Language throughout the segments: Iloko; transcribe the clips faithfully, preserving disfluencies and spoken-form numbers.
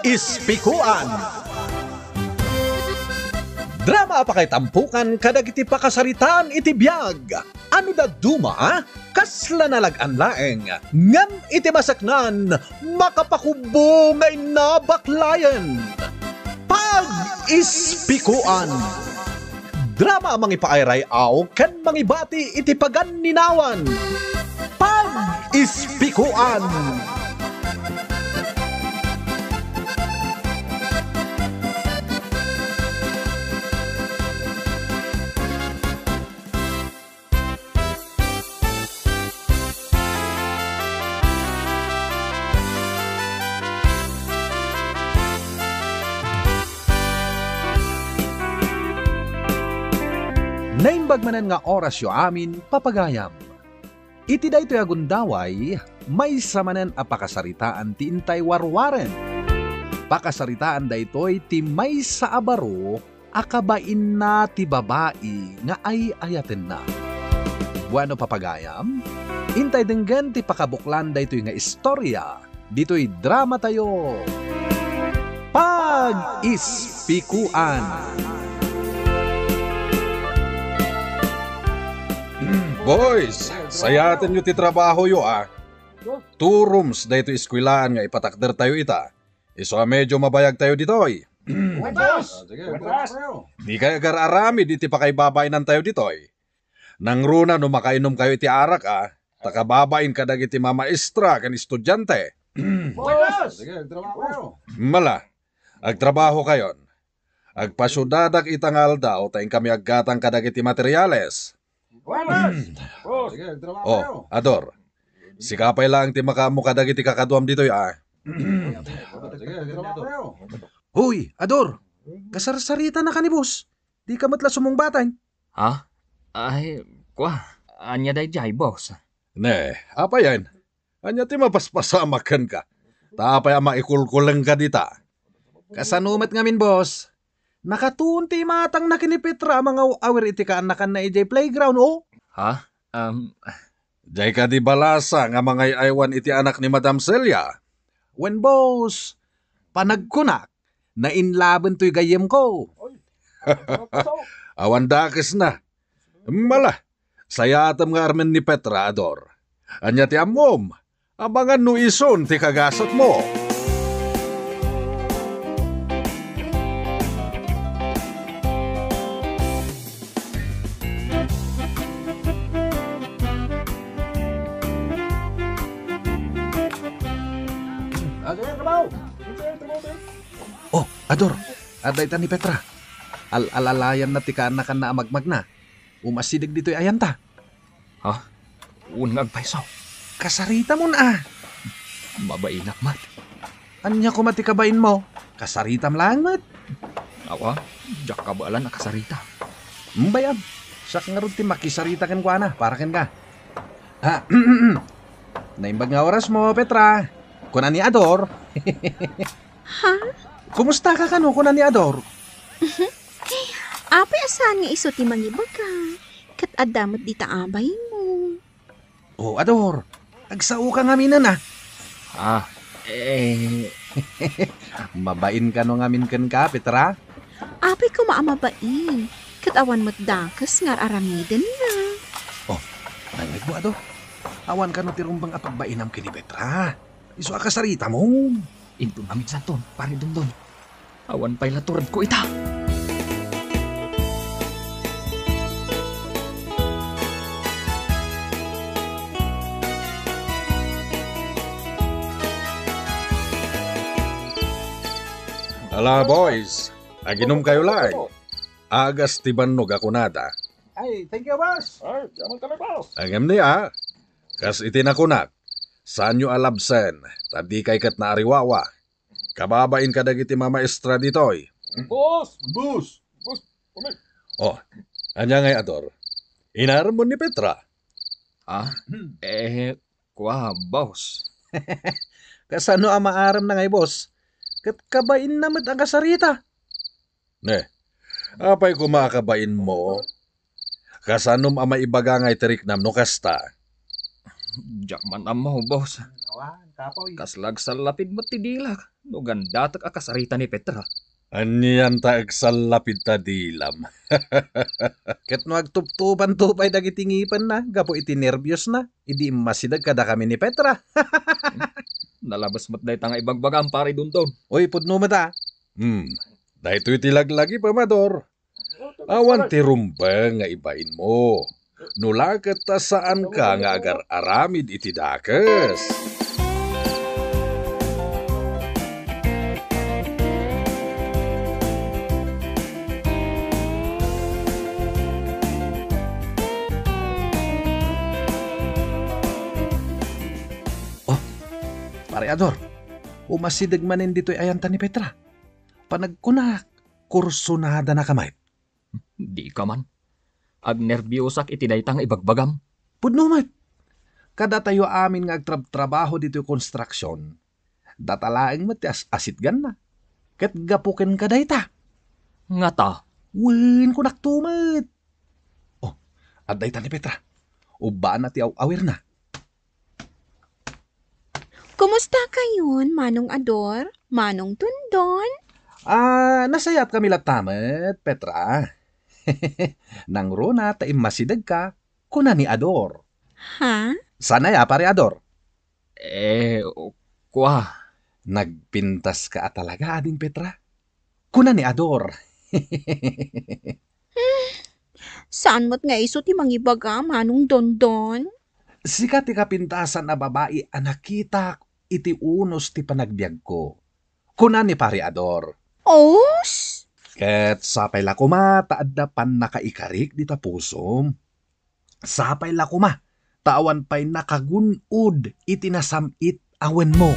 Ispikuan. Drama a pakaitampukan kadagiti pakasaritaan iti biag. Ano dadduma? Kasla nalag-an laeng, ngem iti masaknan, makapakubbo nga innabaklayan. Pag-ispikuan. Drama a mangipaayray-aw ken mangibati iti paganninawan. Pag-ispikuan. Naimbag manen nga orasyo amin, papagayam. Iti daytoy a gundaway, maysa manen a pakasaritaan ti intay warwaren. Pakasaritaan daytoy ti maysa a baro a kabainna ti babai nga ay-ayatenna. Bueno, papagayam, intay denggen ti pakabuklan daytoy nga istorya ditoy drama tayo. Pag-ispikuan. Boys, sayatenyo ti trabahoyo, a. Two rooms daytoy eskuelaan nga ipatakder tayo ita. Isu a medyo mabayag tayo ditoy. Buenas! Buenas! Dikay agar-aramid iti pakaibabainan tayo ditoy. Nangruna no makainom kayo iti arak, a, ta kababain kadagiti mamaestra ken estudiante. Buenas! Mala, agtrabaho kayon. Agpasiudadak ita nga aldaw ta inkami aggatang kadagiti materiales. Buenas! Boss! Oh, Ador. Sika pay laeng ti makaammo kadagiti kakaduam ditoy, a. Hoy, Ador! Kasarsaritana ka ni boss. Dika met la sumungbatay. Ha? Ay, kwa, ania daydiay, boss? Ne, apayen? Ania ti mapaspasamak kenka? Ta apay a maikulkulengka dita? Kasano met ngamin, boss? Nakatuon ti imatangna ken ni Petra a mangaw-awir iti kaannakanna idiay playground, o? Ha? Um, Diay kadi balasa nga mangay-aywan iti anak ni Madam Celia? Wen, boss, panagkunak, nainlaben toy gayyemko. Awan dakesna. Mala, sayatem nga armen ni Petra, Ador. Ania ti ammom? Amangan no isun ti kagasatmo. Oh, Ador, adda ita ni Petra. Al-alalayanna ti kaannakanna a magmagna. Umasideg ditoy ayanta. Ha? Wen nga agpayso. Kasaritamon a. Mabainak met. Ania koma ti kabainmo? Kasaritam laeng met. Awa, diak kabaelan a kasarita. Bayam, siak ngarud ti makisarita kenkuana para kenka. Ah, naimbag nga orasmo, Petra. Kuna ni Ador. Ha? Kumusta ka kano, kuna ni Ador? Apay a saan nga isu ti mangibaga? Ket adda met dita abaymo. Oh, Ador, agsao ka ngamin a. Ah, eh. Mabain kano ngamin kenka, Petra? Apay koma a mabain, ket awan met dakes nga ar-aramidenna. Oh, nangngegmo, Ador. Awan kano ti rumbeng a pagbainam ken ni Petra. Isu a kasaritamon. Inton aminsanton, Pare Dondon. Awan pay la turedko ita. Ala, boys, aginom kayo laeng. Agas ti bannog a kunada. Ay, thank you, boss. Ay, yaman ka na, boss. Ngem ni a, kas iti nakunak, saanyo a labsen, ta dikay ket naariwawa. Kababain kadagiti mamaestra ditoy. Boss! Boss! Boss! Kami! Oh, ania ngay, Ador? Inaremmon ni Petra? Ah, eh, kwa, boss. Kasano a maarem na ngay, boss? Ket kabainna met a kasarita. Ne, apay koma a kabainmo? Kasanom a maibaga nga itiriknam no kasta? Diak man ammo, boss. Awan, kapoy. Kasla agsallapid met ti dilak no gandatek a kasarita ni Petra. Anian ta agsallapid ta dilam? Ket no agtuptupan to pay dagiti ngipenna gapu iti nerbiosna, idi immasideg kadakami ni Petra. Nalabes met dayta nga ibagbagam, Pare Dondon. Oy, pudno met a. Hmm. Daytoy ti laglagipem, Ador. Awan ti rumbeng nga ibainmo. No la ket ta saanka nga agar-aramid iti dakes. Oh, Pare Ador, umasideg manen ditoy ayanta ni Petra. Panagkunak, kursunadana ka met. Dika man. Agnerbiosak iti dayta nga ibagbagam. Pudno met. Kadatayo amin nga agtrabtrabaho ditoy konstruksion, data laeng met ti as-asitganna. Ket gapu kenka dayta. Ngata? Wen, kunakto met. Oh, adda ita ni Petra. Ubbana ti aw-awirna. Kumusta kayon, Manong Ador? Manong Dondon? Ah, nasayaat kami latta met, Petra. Nangruna ta immasidegka, kuna ni Ador. Ha? Saan aya, Pare Ador? Eh, kua. Nagpintaska a talaga, Ading Petra? Kuna ni Ador. Hmm, saan met nga isu ti mangibaga, Manong Dondon? Sika ti kapintasan a babai a nakitak iti unos ti panagbiagko. Kuna ni Pare Ador. Os? Ket sapay la koma ta adda pannakaikarik dita pusom. Sapay la koma ta awan pay nakagun-od iti nasam-it a wenmo.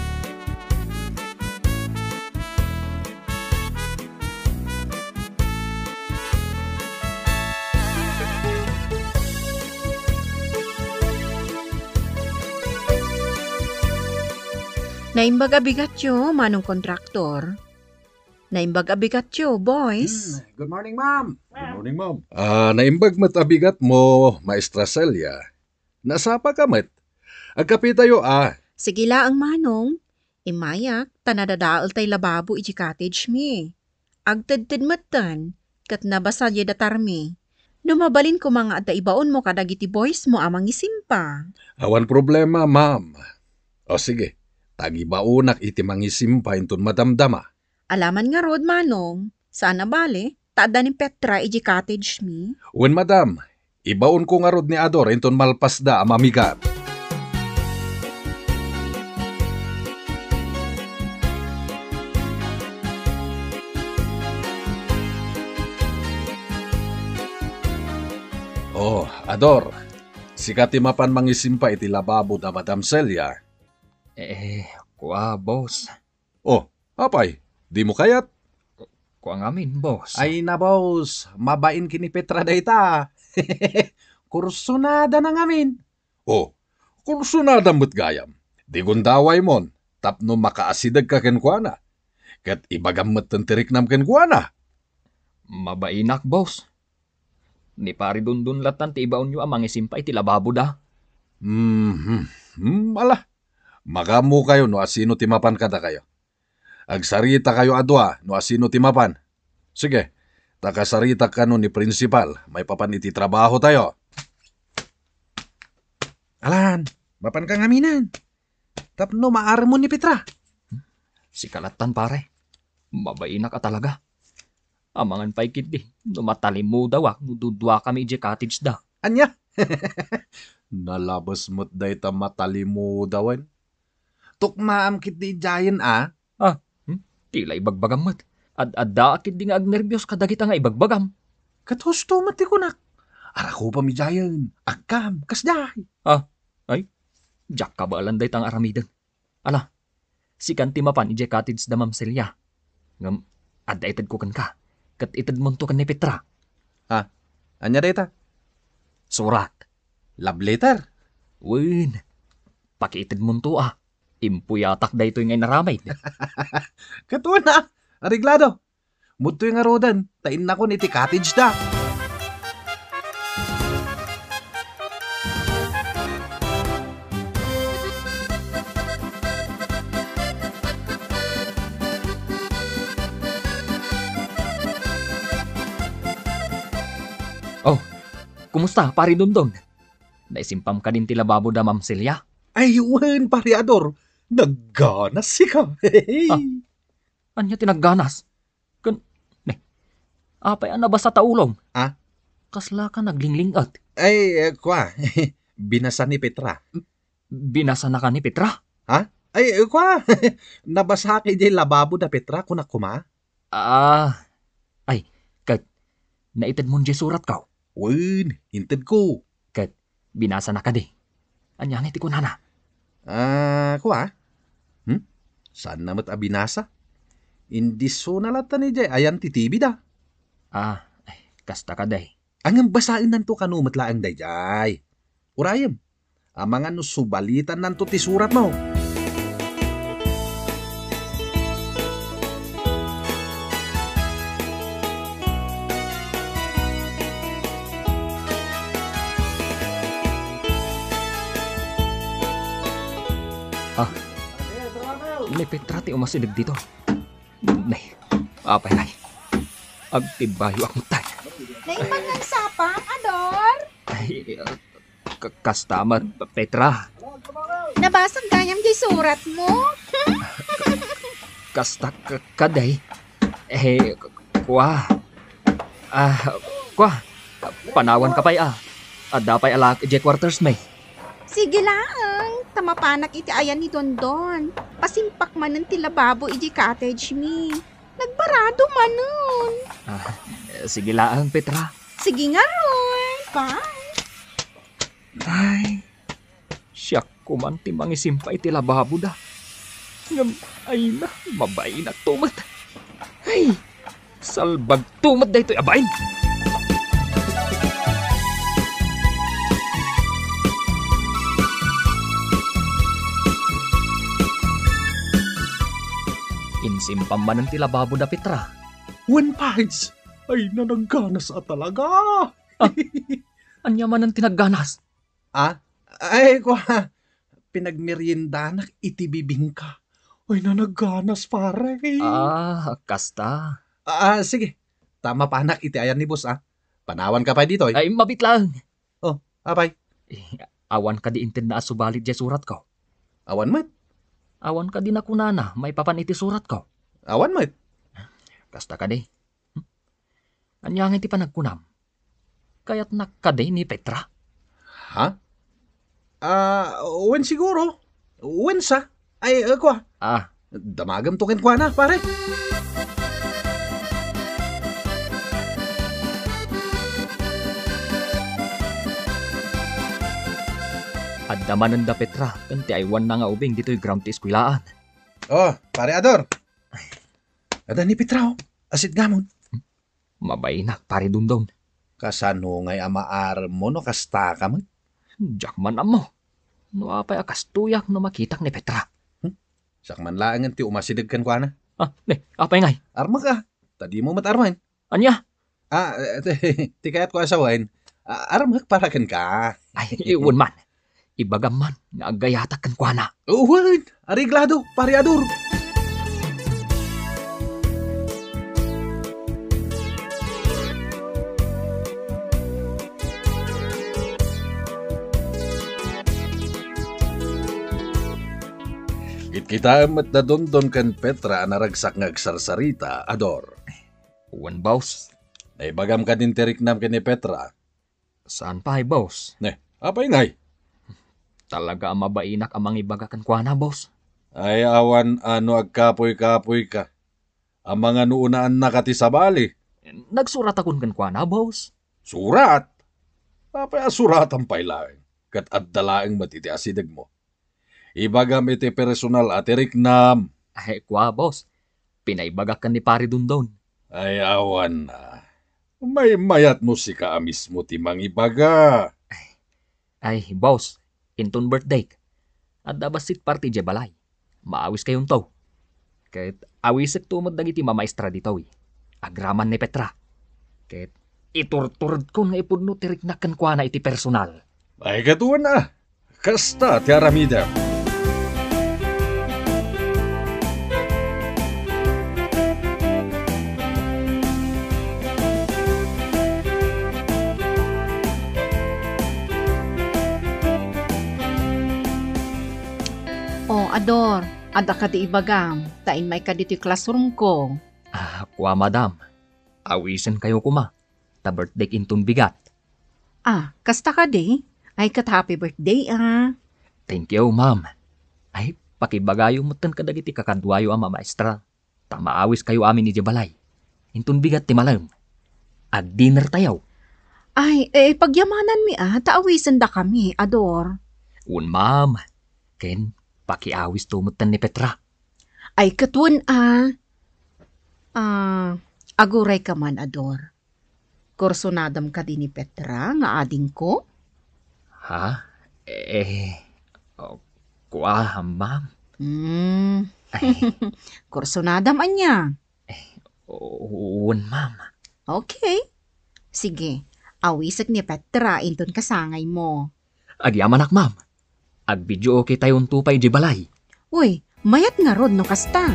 Naimbag a bigatyo, Manong Kontraktor. Naimbag a bigatyo, boys. Hmm, good morning, ma'am. Good morning, ma'am. Ah, naimbag met a bigatmo, Maestra Celia. Nasapa ka met. Agkapitayo, a. Sige laeng, Manong. Immayak, ta nadadael tay lababo iti cottage mi. Agtedted metten, ket nabasa diay datarmi. No mabalin koma nga adda ibaonmo kadagiti boysmo a mangisimpa. Awan problema, ma'am. O sige, tagibaonak iti mangisimpa inton madamdama. Alaman ngarud, Manong, saan a bale, ta adda ni Petra iti cottage mi. Wen, madam, ibaonko ngarud ni Ador inton malpasda a mamigat. Oh, Ador, sika ti mapan mangisimpa iti lababo da Madam Celia. Eh, kua, boss. Oh, apay, dimo kayat? Kua ngamin, boss. Ay na, boss, mabain ken ni Petra dayta. Kursunadana ngamin. Oh, kursunada met gayam. Di gundaway mon, tapno makaasidegka kenkuana. Ket ibagam metten ti riknam kenkuana. Mabainak, boss. Ni Pari Dondon lattan ti ibaonyo a mangisimpa iti lababoda. Mhm. Hmm, ala. Magammokayo no asino ti mapan kadakayo. Agsaritakayo a dua no asino ti mapan. Sige, ta kasaritak kano ni Principal maipapan iti trabahotayo. Alan, mapanka ngaminen. Tapno maarmon ni Petra. Sika lattan, pare. Mabainak a talaga. Amangan pay ketdi no matalimudawak no duduakami idiay cottage da. Ania? Nalabes met dayta matalimudawen. Tukmaam ketdi idiayen a. Ah, hmm? Ti la ibagbagam met. Ad-addaak ketdi nga agnerbios kadagita nga ibagbagam. Ket husto met ti kunak. Arakupam idiayen, agkam, kasdiay. Ah, ay, diak kabaelan dayta nga aramiden. Ala, sikan ti mapan idiay cottage da Ma'am Celia. Ngem, adda itedko kenka, ket itedmonto ken ni Petra. Ha? Ania dayta? Surat. Love letter? Wen, pakiitedmonto a. Impuyatak daytoy nga inaramid. Ket wen a, areglado. Mudtoy ngaruden, ta innakon iti cottage da. kumusta, Pari Dondon? Naisimpam kadin ti lababo da Ma'am Celia? Ay, wen, Pari Ador. Nagganas sika. Ah, ania ti nagganas? Kun, ne, apay a nabasa ta ulom? Ah? Kasla ka naglingling-et? Ay, eh, kua, binasa ni Petra. Binasanaka ni Petra? Ha? Ay, eh, kua, nabasa kay jay lababo da Petra, kunak koma. Ah, ay, ket naitedmon jay suratko? Wen, intedko. Ket binasana kadi? Ania ngay ti kunana? Ah, kua? Hmm? Saanna met a binasa? Indisona latta ni jay ayan ti T V da. Ah, ay, kasta kadi. Ngem basaennanto kano met laeng daydiay. Urayem, amangan no subalitannanto ti suratmo. Ah, ni Petra ti umasideg dito. Ne, apay ngay. Agtibbayo ak met. Naimbag nga sapam, Ador? Ay, ah, Ka-, kasta met, Petra. Nabasam gayam jay suratmo? Kasta k-, kadi. Eh, k-, kua. Ah, kua. Panawanka pay, ah. Adda pay a laak idiay quarters mi. Sige laeng, ta mapanak iti ayan ni Dondon. Pasimpak manen ti lababo idiay cottage mi. Nagbarado manen. Ah, sige laeng, Petra. Sige ngarud. Bye. Ay, siak koman ti mangisimpa iti lababoda. Ngem, ay na, mabainakto met. Ay, salbagto met daytoy a bain. Insimpam manen ti lababoda, Petra. Wen, Pads, ay, nanagganas a talaga. Ah, ania manen ti nagganas? Ah? Ay, kua, pinagmeriendanak iti bibingka. Ay, nanagganas, pare. Ah, kasta. Ah, sige. Ta mapanak iti ayan ni boss, ah. Panawanka pay ditoy. Ay, mabit laeng. Oh, apay? Eh, awan kadi intedna a subalit diay suratko? Awan met. Awan kadi nakunana maipapan iti suratko? Awan met. Kasta kadi. Hmm? Ania ngay ti panagkunam? Kayatnak kadi ni Petra? Ha? Ah, wen siguro. Wen sa. Ay, eh, kua. Ah. Damagemto kenkuana, pare. Adda manen da Petra ken ti aywanna nga ubing ditoy ground ti eskuelaan. Oh, pare Ador. Adda ni Petra, oh. Asidngamon. Mabainak, pare Dondon. Kasano ngay a maaremmo no kasta ka met? Diak man ammo. No apay a kastoyak no makitak ni Petra. Hmm? Siak man laengen ti umasideg kenkuana. Ah, ne, apay ngay? Armek a, ta dimo met armen. Ania? Ah, eh, ti, ti kayatko a sawen, ah, armek para kenka. Ay, wen man. Ibagam man nga aggayatak kenkuana. Wen, areglado, pare Ador. Kitkitaem met da Dondon ken Petra a naragsak nga agsarsarita, Ador. Wen, boss. Naibagam kadin ti riknam ken ni Petra? Saan pay, boss. Ne, apay ngay? Talaga a mabainak a mangibaga kenkuana, boss. Ay, awan a no agkapuy-kapuy ka. Amangan no unaannaka ti sabali. Nagsuratakon kenkuana, boss. Surat? Apay a suratam pay laeng? Ket adda laeng met iti asidegmo. Ibagam iti personal a ti riknam. Ay, kua, boss. Pinaibagak ken ni Pare Dondon. Ay, awan na. Maymayat no sika a mismo ti mangibaga. Ay, boss, inton birthday, adda bassit party idiay balay. Maawiskayonto. Ket awisekto met dagiti mamaestra ditoy. Agraman ni Petra. Ket iturturedkon nga ipudno ti riknak kenkuana iti personal. Ay, ket wen a. Kasta ti aramidem. O, Ador, adda kadi ibagam, ta immayka ditoy classroomko? Ah, kua, madam. Awisenkayo koma, ta birthdayk inton bigat. Ah, kasta kadi? Ay, ket happy birthday, ah. Thank you, ma'am. Ay, pakibagayo metten kadagiti kakaduayo a mamaestra. Ta maawiskayo amin idiay balay. Inton bigat ti malem, ag-dinner tayo. Ay, eh, pagyamananmi, ah, ta awisendakami, Ador. Wen, ma'am. Ken pakiawisto metten ni Petra. Ay, ket wen, ah. Ah, agurayka man, Ador. Kursunadam kadi ni Petra nga adingko? Ha? Eh, oh, kua, ma'am. Hmm. Ay. Kursunadam ania? Eh, wen, ma'am. Okay. Sige, awisek ni Petra inton kasangaymo. Agyamanak, ma'am. Ag-videoke tayonto pay idiay balay. Uy, mayat ngarud no kasta.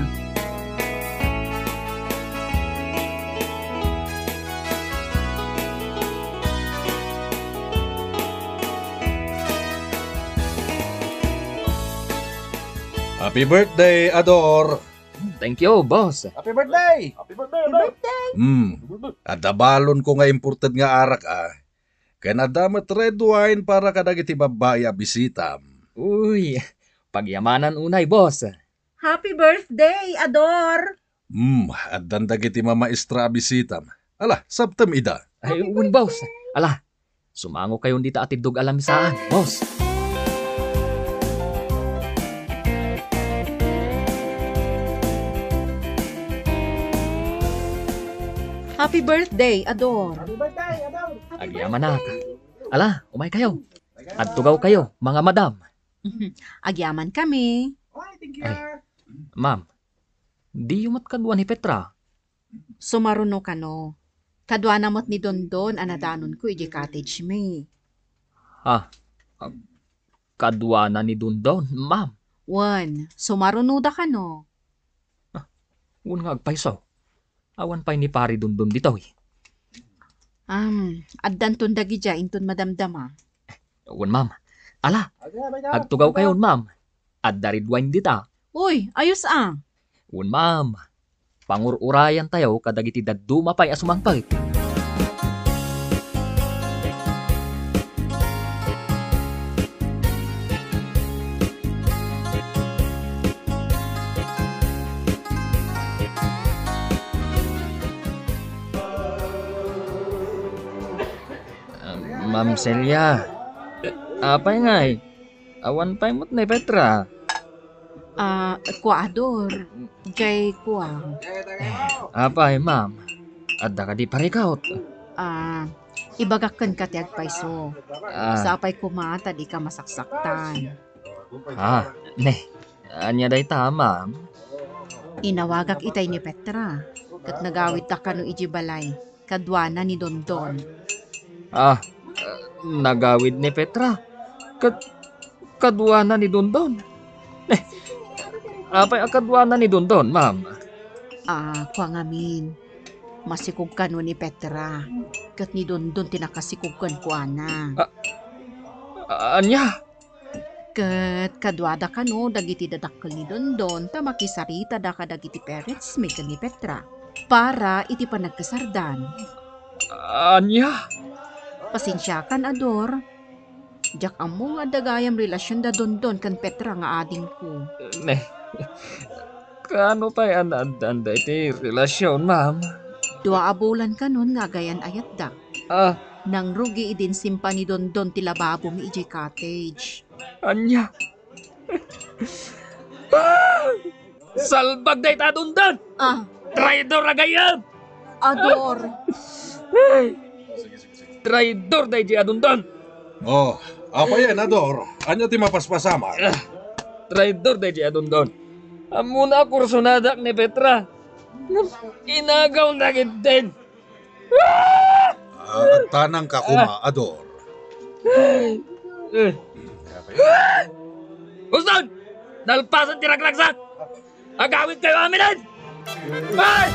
Happy birthday, Ador! Thank you, boss. Happy birthday! Happy birthday! Hmm. Adda balonko nga imported nga arak, ah. Ken adda met red wine para kadagiti babbai a bisitam. Uy, pagyamanan unay, boss. Happy birthday, Ador! Hmm, addan dagiti mamaestra a bisitam. Ala, sabtem ida. Ay, wen, boss. Ala, sumangokayon dita a tiddog a lamisaan, boss. Happy birthday, Ador! Happy birthday, Ador! Agyamanak. Ala, umaykayo. Agtugawkayo, mga madam. Agyamankami. Ay, thank you. Ay, ma'am, diyo met kadua ni Petra? Sumaruno kano. Kaduana met ni Dondon a nadanonko idiay cottage-mi. Ah, ah, kaduana ni Dondon, ma'am? Wen, sumarunoda kano. Ah, wen nga agpayso. Awan pay ni Pari Dondon ditoy. Am, addanton dagidiay inton madamdama. Wen, ma'am. Ala, agtugawkayon, ma'am. Adda red wine dita. Uy, ayos a. Wen, ma'am. Pangur-urayan tayo kadagiti dadduma pay a sumangpet. Ma'am Celia, apay ngay? Awan pay met ni Petra. Ah, kua, Ador. Jay kua. Apay, ma'am? Adda kadi parikut? Ah, ibagak kenka ti agpayso. Ah. Sapay koma ta dika masaksaktan. Ah, ne. Ania dayta, ma'am? Inawagak itay ni Petra, ket nagawidta kano idiay balay. Kaduana ni Dondon. Ah, nagawid ni Petra. Kad-, kaduana ni Dondon. Eh, apay a kaduana ni Dondon, ma'am? Ah, kua ngamin. Masikog kano ni Petra. Ket ni Dondon ti nakasikog kenkuana. Ah, ania? Ket kaduada kano dagiti dadakkel ni Dondon ta makisaritada kadagiti parents-mi ken ni Petra para iti panagkasardan. Ania? Pasensiakan, Ador. Diak ammo nga adda gayam relasion da Dondon ken Petra nga adingko. Ne. Kaano pay a naaddan daytoy relasion, ma'am? Dua a bulan kanon nga agayan-ayatda. Ah. Nangrugi idin simpa ni Dondon ti lababomi idiay cottage. Ania? Ah! Salbag dayta a Dondon! Ah. Traidor a gayyem! Ador. Ay! Traidor daydi a Dondon! Oh, apayen, Ador? Ania ti mapaspasamak? Ah, traidor daydi a Dondon. Ammona a kursonadak ni Petra. Inagawna ketdin. Ah! Ah, agtanangka koma, Ador. Eh. Uston! Nalpasen ti ragragsak! Agawidkayo aminen! Bye!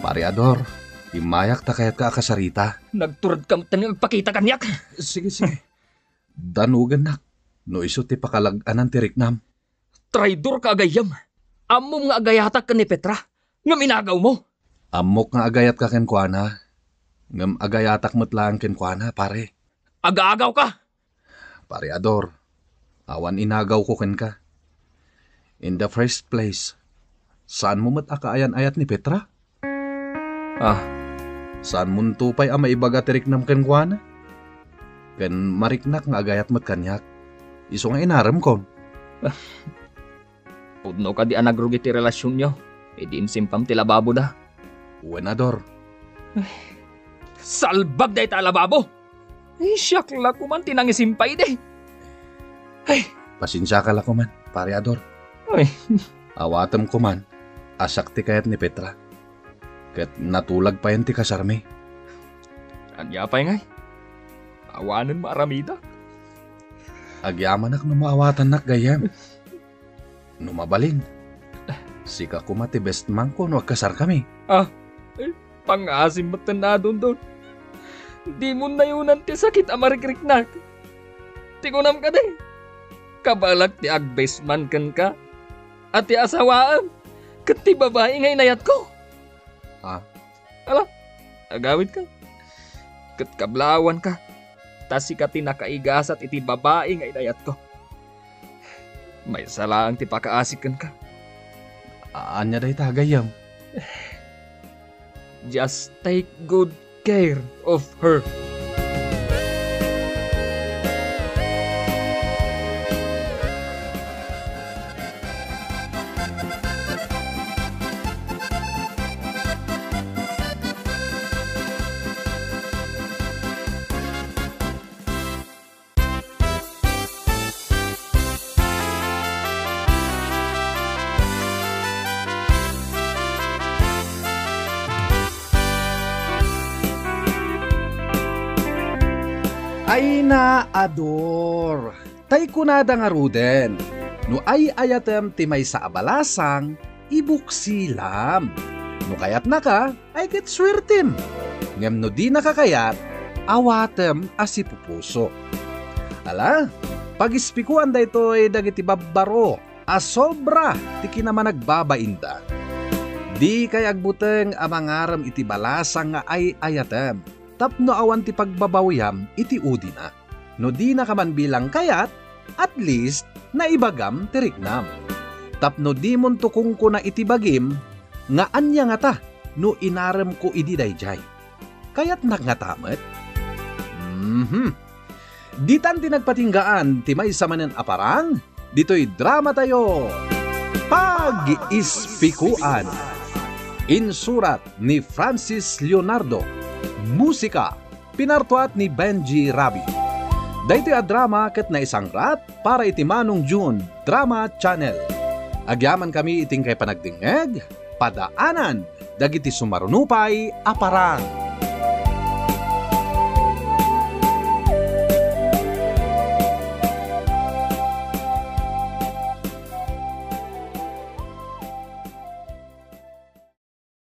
Pare Ador, immayak ta kayatka a kasarita. Nagturedka metten nga agpakita kaniak. Sige, sige. Danugennak no isu ti pakalag-anan ti riknam. Traidorka a gayyem. Ammom nga agayatak ken ni Petra, ngem inagawmo. Ammok nga agayatka kenkuana, ngem agayatak met laeng kenkuana, pare. Agaagawka! Pare Ador, awan inagawko kenka. In the first place, saanmo met a kaayan-ayat ni Petra? Ah, saanmonto pay a maibaga ti riknam kenkuana? Ken mariknak nga agayat met kaniak, isu nga inaremkon. Pudno kadi a nagrugi ti relasionyo idi insimpam ti lababoda? Wen, Ador. Salbag dayta a lababo! Ay, siak la koman ti nangisimpa idi. Ay. Pasensiaka la koman, Pare Ador. Ay. Awatem koman a siak ti kayat ni Petra. Ket natulag payen ti kasarmi. Ania pay ngay? Awanen maaramidak. Agyamanak no maawatannak gayyem. No mabalin, sika koma ti best man ko no agkasarkami. Ah, eh, pangasim metten a, Dondon. Dimon nayonan ti sakit a marikriknak. Ti kunam kadi, kabalak ti agbest man kenka, a ti asawaem, ket ti babai nga inayatko. Ah. Ala, agawidka. Ket kablawanka, ta sika ti nakaigasat iti babai nga inayatko. Maysa laeng ti pakaasik kenka. Ania dayta, gayyem? Just take good care of her. Ay, naador. Tay kunada ngaruden, no ay-ayatem ti maysa a balasang, ibuksilam. No kayatnaka, ay ket suertem. Ngem no dinaka kayat, awatem a sipupuso. Ala, pagispikoan daytoy dagiti babbaro a sobra ti kinamanagbabainda. Dikay agbuteng a mangarem iti balasang nga ay-ayatem tapno awan ti pagbabawiam iti udina. No dinaka man bilang kayat, at least naibagam ti riknam. Tapno dimonto kunkuna iti bagim nga ania ngata no inaremko idi daydiay. Kayatnak ngata met? Mhm. Ditan ti nagpatinggaan ti maysa manen a parang ditoy dramatayo, Pag-ispikuan. Insurat ni Francis Leonardo. Musika, pinartuat ni Benji Rabi. Daytoy a drama ket naisangrat para iti Manong June Drama Channel. Agyamankami iti inkay panagdingngeg, padaanan dagiti sumaruno pay a parang.